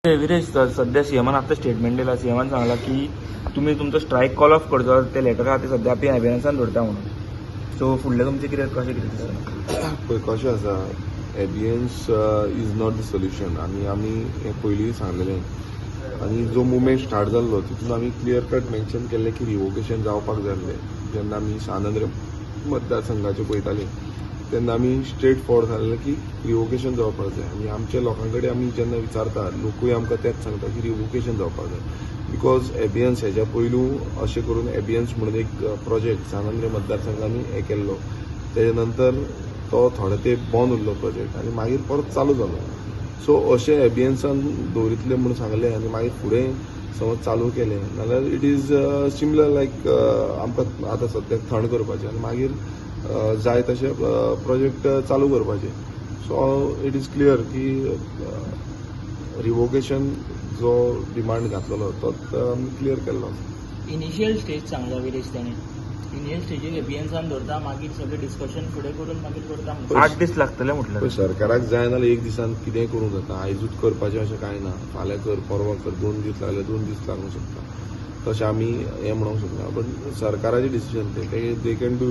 विरेश, सध्या सीएमान आतां स्टेटमेंट दिला. सीएमान सांगला की तुमी तुमचो स्ट्रायक कॉल ऑफ करचो. ते लेटर आहा ते सध्या आपली एबियन्सान दवरता म्हणून. सो फुडलें तुमचें कितें, कशें कितें दिसता? पळय, कशें आसा, abeyance is not the solution. आनी आमी हें पयलीं सांगलेलें आनी जो मुवमेंट स्टार्ट जाल्लो तितून आमी क्लियर कट मेन्शन केल्लें की रिवोकेशन जावपाक जाय आसलें. जेन्ना आमी सान आंद्रे मतदारसंघाचे पळयताले तेन्ना आमी स्ट्रेट फॉरवर्ड सांगलें की रिवोकेशन जावपाक जाय. आनी आमच्या लोकां कडेन आमी जेन्ना विचारता, लोकूय आमकां तेंच सांगता की रिवोकेशन जावपाक जाय, because एबियन्स हेज्या पयलू अशें करून एबियन्स म्हणून एक प्रोजेक्ट सान आंद्रे मतदारसंघांनी हें केल्लो. तेजे नंतर तो थोडे तेंप बंद उरलो प्रोजेक्ट आनी मागीर परत चालू जालो. सो अशें एबियन्सान दवरितले म्हणून सांगलें आनी मागीर फुडें समज चालू केलें जाल्यार it is similar लायक आमकां आतां सद्याक थंड करपाचें आनी मागीर जाय तशें प्रोजेक्ट चालू करपाचें. सो it is clear की रिवोकेशन जो डिमांड घातलेलो तो आमी क्लियर केल्लो आसा. इनिशियल स्टेज सांगला विरेश, ताणें इनिशियल स्टेजीर एबियन्सान दवरता, मागीर सगळें डिस्कशन फुडें करून मागीर करता म्हणून. 8 दीस लागतले म्हटलं. पळय, सरकाराक जाय जाल्यार एक दिसान कितेंय करूंक जाता. आयजूच करपाचें अशें कांय ना. फाल्यां कर, परवां कर, 2 दीस लागले 2 दीस लागूंक शकता. तशें आमी हें म्हणूंक शकना, बट सरकाराचें डिसिजन तें, they can do.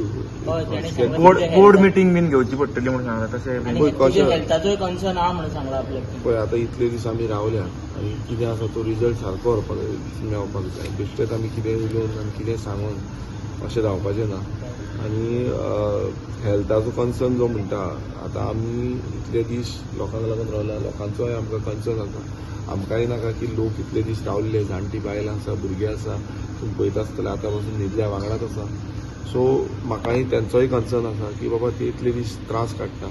हय, तेणें सांगलां. बोर्ड मिटींग बीन घेवची पडटली म्हणून सांगला तशें. आनी पळय, तुज्या हेल्थाचोय कन्सर्न आहा म्हणून सांगला आपल्याक. पळय, आतां इतले दीस आमी रावल्या आनी कितें आसा तो रिजल्ट सारको व्हरपाक मेळपाक जाय. बेश्टेच आमी कितेंय उलोवन आनी कितेंय सांगून अशें जावपाचें ना. आनी हेल्थाचो कन्सर्न जो म्हणटा, आतां आमी इतले दीस लोकांक लागून रावल्या, लोकांचोय आमकां कन्सर्न आसा. आमकांय नाका की लोक इतले दीस रावल्ले, जाणटी बायलां आसा, भुरगीं आसा, तुमी पळयता आसतले, आतां पासून न्हिदल्या, वांगडाच आसा. सो म्हाकाय तेंचोय कन्सर्न आसा की बाबा ते इतले दीस त्रास काडटा,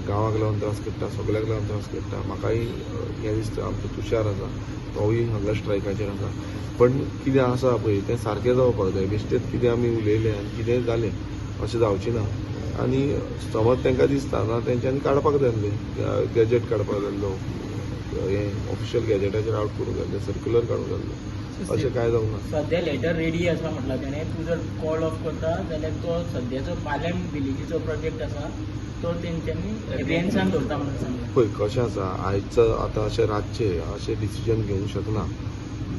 गांवाक लागून त्रास काडटा, सगल्याक लागून त्रास काडटा. म्हाकाय हें दिसता, आमचो तुषार आसा, तोवूय हांगा स्ट्रायकाचेर आसा. पण कितें आसा पळय तें सारकें जावपाक जाय. बेश्टेच कितें आमी उलयले आनी कितेंय जालें अशें जावचें ना. आनी समज तांकां दिसता ना, तेंच्यांनी काडपाक जाय आसलें, गॅजेट काडपाक जाय आसलो, हें ऑफिशियल गॅजेटाचेर आवट करूंक जाय आसलें, सर्क्युलर काडूंक जाय आसलें. अशें कांय जावंक ना. सध्या लेटर रेडी आसा म्हटला तेणें. तूं जर कॉल ऑफ करता जाल्यार तो सद्याचो पालम विलेजीचो प्रोजेक्ट आसा तो तेंच्यांनी एबियन्सान दवरता म्हणून सांगला. पळय, कशें आसा, आयचं आतां अशें रातचें अशें डिसिजन घेवंक शकना.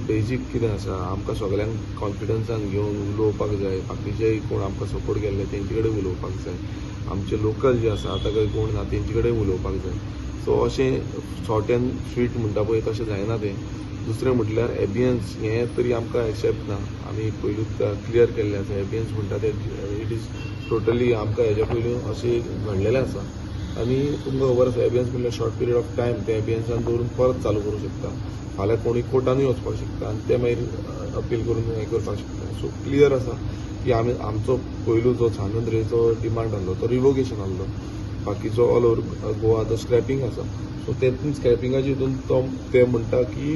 बेजीक कितें आसा, आमकां सगल्यांक कॉन्फिडन्सान घेवन उलोवपाक जाय. बाकीचे कोण आमकां सपोर्ट केल्ले तेंचे कडेन उलोवपाक जाय. आमचे लोकल जे आसा, आतां खंय कोण ना, तेंचे कडेन उलोवपाक जाय. सो अशें शॉर्ट एंड स्वीट म्हणटा पळय, तशें जायना तें. दुसरें म्हटल्यार एबियन्स हें तरी आमकां एक्सेप्ट ना. आमी पयलूच क्लियर केल्लें आसा. एबियन्स म्हणटा तें it is totally, आमकां हेज्या पयलू अशें घडलेलें आसा. आनी तुमकां खबर आसा, एबियन्स म्हणल्यार शॉर्ट पिरियड ऑफ टायम ते एबियन्सान दवरून परत चालू करूंक शकता. फाल्यां कोणूय कोर्टानूय वचपाक शकता आनी ते मागीर अपील करून हें करपाक शकता. सो क्लियर आसा की आमी आमचो पयलू जो सान आंद्रेचो डिमांड आहलो तो रिवोकेशन आहलो, बाकीचो ऑल ओवर गोवा तो स्क्रॅपिंग आसा. सो तेतून स्क्रॅपिंगाच्या हितून तो ते म्हणटा की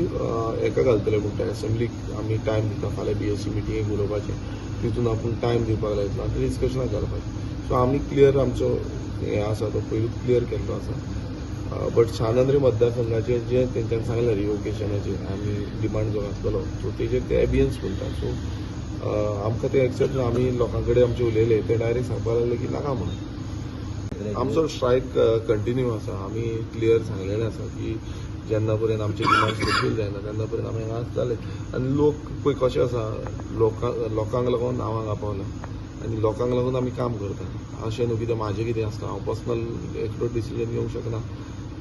हेका घालतले म्हणटा, एसेंब्लीक आमी टायम दिता. फाल्यां बीएसी मिटिंगेक उलोवपाचें, तितून आपूण टायम दिवपाक लायतलो आनी ते डिस्कशनाक घालपाचें. सो आमी क्लियर आमचो हें आसा तो पयलूच क्लियर केल्लो आसा. बट सान आंद्रे मतदारसंघाचेर जे तेंच्यांनी सांगलें रिवोकेशनाचेर आमी डिमांड जो घातलेलो, सो तेजेर ते एबियन्स म्हणटा. सो आमकां ते एक्सेप्ट ना. आमी लोकां कडेन आमचे उलयले, ते डायरेक्ट सांगपाक लागले की नाका म्हणून. आमचो स्ट्रायक कंटिन्यू आसा. आमी क्लियर सांगलेलें आसा की जेन्ना पर्यंत आमचे डिमांड फुलफील जायना तेन्ना पर्यंत आमी हांगा आसतले. आनी लोक पळय कशें आसा, लोकांक लागून हांव हांगा पावला आनी लोकांक लागून आमी काम करता. अशें न्हू कितें म्हाजें कितें आसता, हांव पर्सनल एकटो डिसिजन घेवंक शकना.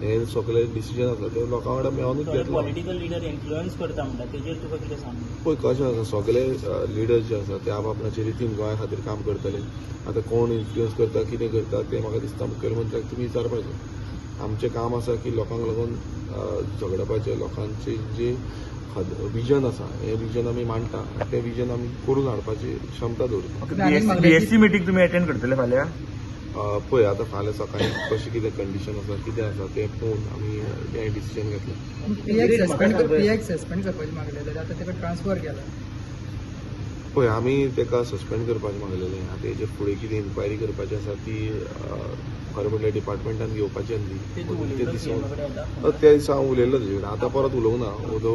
हे सगळे डिसिजन आसा ते लोकां वांगडा मेळोनूच थोडे घेतलो. पॉलिटिकल लिडर इन्फ्लुएन्स करता म्हणटा, तेजेर तुका कितें सांग? पळय, कशें आसा, सगळे लिडर्स जे आसा ते आप आपणाचे रितीन गोंया खातीर काम करतले. आतां कोण इन्फ्लुयन्स करता, कितें करता, तें म्हाका दिसता मुखेलमंत्र्याक तुमी विचारपाचें. आमचें काम आसा की लोकांक लागून झगडपाचें. लोकांचे जे विजन आसा, हें विजन आमी मांडटा आनी तें विजन आमी करून हाडपाची क्षमता दवरता. बीएससी मिटींग तुमी अटेंड करतले फाल्यां? पळय, आतां फाल्यां सकाळीं कशें कितें कंडिशन आसा, कितें आसा तें पळोवन आमी हें डिसिजन घेतलें. पीएक सस्पेंड करपाची मागलें जाल्यार आतां ताका ट्रान्सफर केला. पळय, आमी ताका सस्पेंड करपाचें मागलेलें. आतां हेजे फुडें कितें इन्क्वायरी करपाची आसा ती खरें म्हणल्यार डिपार्टमेंटान घेवपाची आसली. ते तूं ते उलयलो दिसा सीएमा कडेन आतां? त्या दिसा हांव उलयल्लो तेजे कडेन. आतां परत उलोवंक ना. जो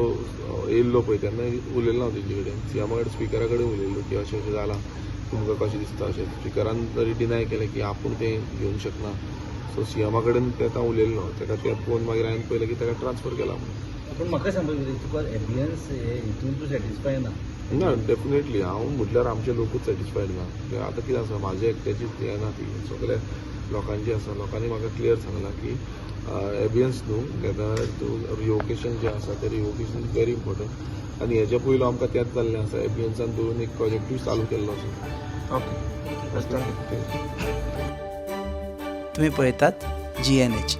येयल्लो पळय तेन्ना उलयलो हांव तेजे कडेन, सीएमा कडेन, स्पिकरा कडेन उलयल्लो की अशें अशें जालां, तुमकां कशें दिसता अशें. स्पिकरान तरी डिनाय केलें की आपूण तें घेवंक शकना. सो सीएमा कडेन तें आतां उलयल्लो. ताका तें पळोवन मागीर हांवें पळयलें की ताका ट्रान्सफर केला म्हणून. पूण म्हाका सांगपाक जाय, तुका एबियन्स हे हितून तूं सॅटिस्फाय ना? ना, डेफिनेटली. हांव म्हटल्यार आमचे लोकूच सॅटिस्फायड ना. कित्याक आतां कितें आसा, म्हाजे एकट्याचीच हें ना, ती सगळे लोकांची आसा. लोकांनी म्हाका क्लियर सांगलां की एबियन्स न्हू घेता तूं, रिवोकेशन जें आसा तें रिवोकेशन व्हेरी इम्पॉर्टंट. आनी हेजे पयलू आमकां तेंच जाल्लें आसा, एबियन्सान दवरून एक प्रोजेक्टूय चालू केल्लो आसा. Okay, thank you. तुम्ही पळयतात जीएनएच.